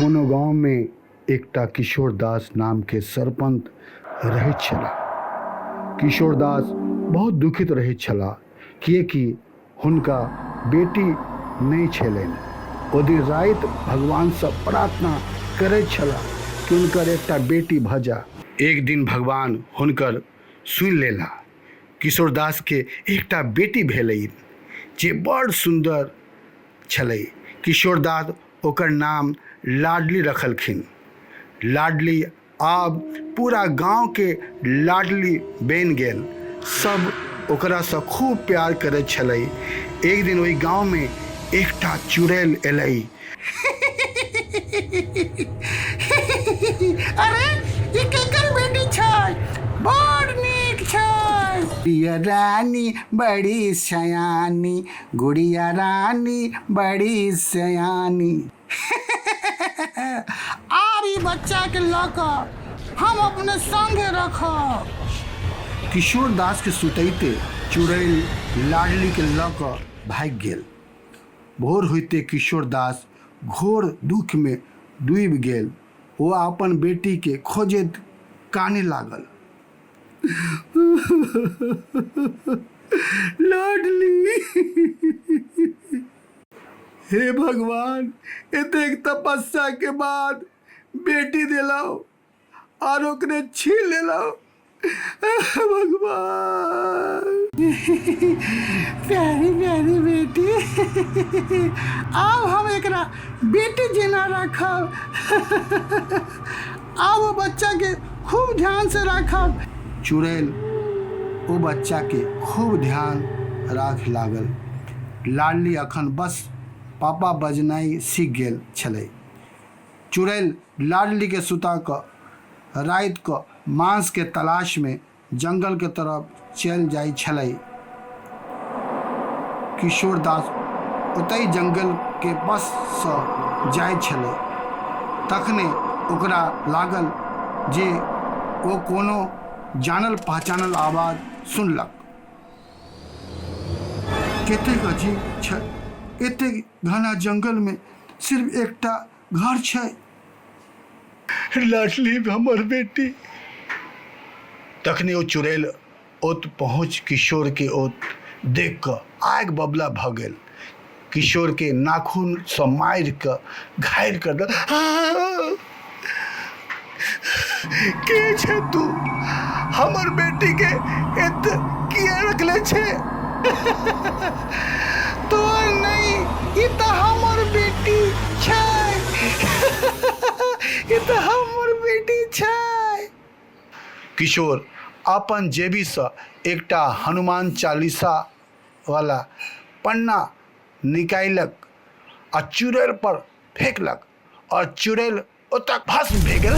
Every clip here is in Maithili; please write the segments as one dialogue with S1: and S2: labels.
S1: कोनो गाँवमे एकटा किशोर दास नामके सरपञ्च रहैत छलाह। किशोर दास बहुत दुखित रहैत छलाह किएकि हुनका बेटी नहि छलनि। ओ दिन राति भगवानसँ प्रार्थना करैत छलाह कि हुनकर एकटा बेटी भऽ जाय। एक दिन भगवान हुनकर सुनि लेलाह। किशोर दासके एकटा बेटी भेलनि जे बड़ सुन्दर छलै। किशोर दास ओकर नाम लाडली रखलखिन। लाडली आब पूरा गाँवके लाडली बनि गेल। सब ओकरासँ खूब प्यार करैत छलै। एक दिन ओहि गाँवमे एकटा चुड़ैल एलै।
S2: अरे ई केकर बेटी छै, बड़ नीक छै।
S1: गुड़िया रानी बड़ी सयानी, गुड़िया रानी बड़ी सयानी।
S2: आब ई बच्चा के लऽ कऽ हम अपने संगे रखब।
S1: किशोर दास के सुतैते चुड़ैल लाडली के लऽ कऽ भागि गेल। भोर होइते किशोर दास घोर दुख में डूबि गेल। ओ अपन बेटी के खोजैत कानय लागल। लाडली, हे भगवान, एतेक तपस्या के बाद बेटी देलहुँ आर ओकरे छीन लेलहुँ। भगवान।
S2: प्यारी प्यारी बेटी, आब हम एकरा बेटी जेना राखब। आब ओ बच्चा के खूब ध्यान से राखब।
S1: चुड़ैल ओ बच्चा के खूब ध्यान राख लागल। लाडली अखन बस पापा बजनाइ सीख गेल छलै। चुड़ैल लाडली के सुता कऽ राति कऽ मांस के तलाश में जंगल के तरफ चलि जाइ छलै। किशोर दास ओतहि जंगल के बस सँ जाइ छलै। तखने ओकरा लागल जे ओ कोनो जानल पहचानल आवाज सुनलक। कतेक अजीब छै, एतेक घना जंगल में सिर्फ एकटा घर छै। लाडली हमर बेटी। तखने ओ चुड़ैल ओत पहुँच किशोर के ओत देख कऽ आगि बबला भऽ गेल। किशोर के नाखूनसँ मारि कऽ घायल कऽ देलक। के छै तू? हमर बेटी के एत किया रखले छै?
S2: तोर नहि, ई तऽ हमर बेटी छै, ई तऽ हमर बेटी छै।
S1: किशोर अपन जेबीसँ एकटा हनुमान चालीसा वाला पन्ना निकाललक आ चुड़ैल पर फेकलक और चुड़ैल ओतऽ भस्म भए गेल।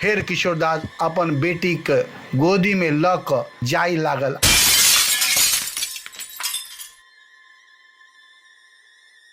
S1: फेर किशोर दास अपन बेटीके गोदीमे लऽ कऽ जाय लागल।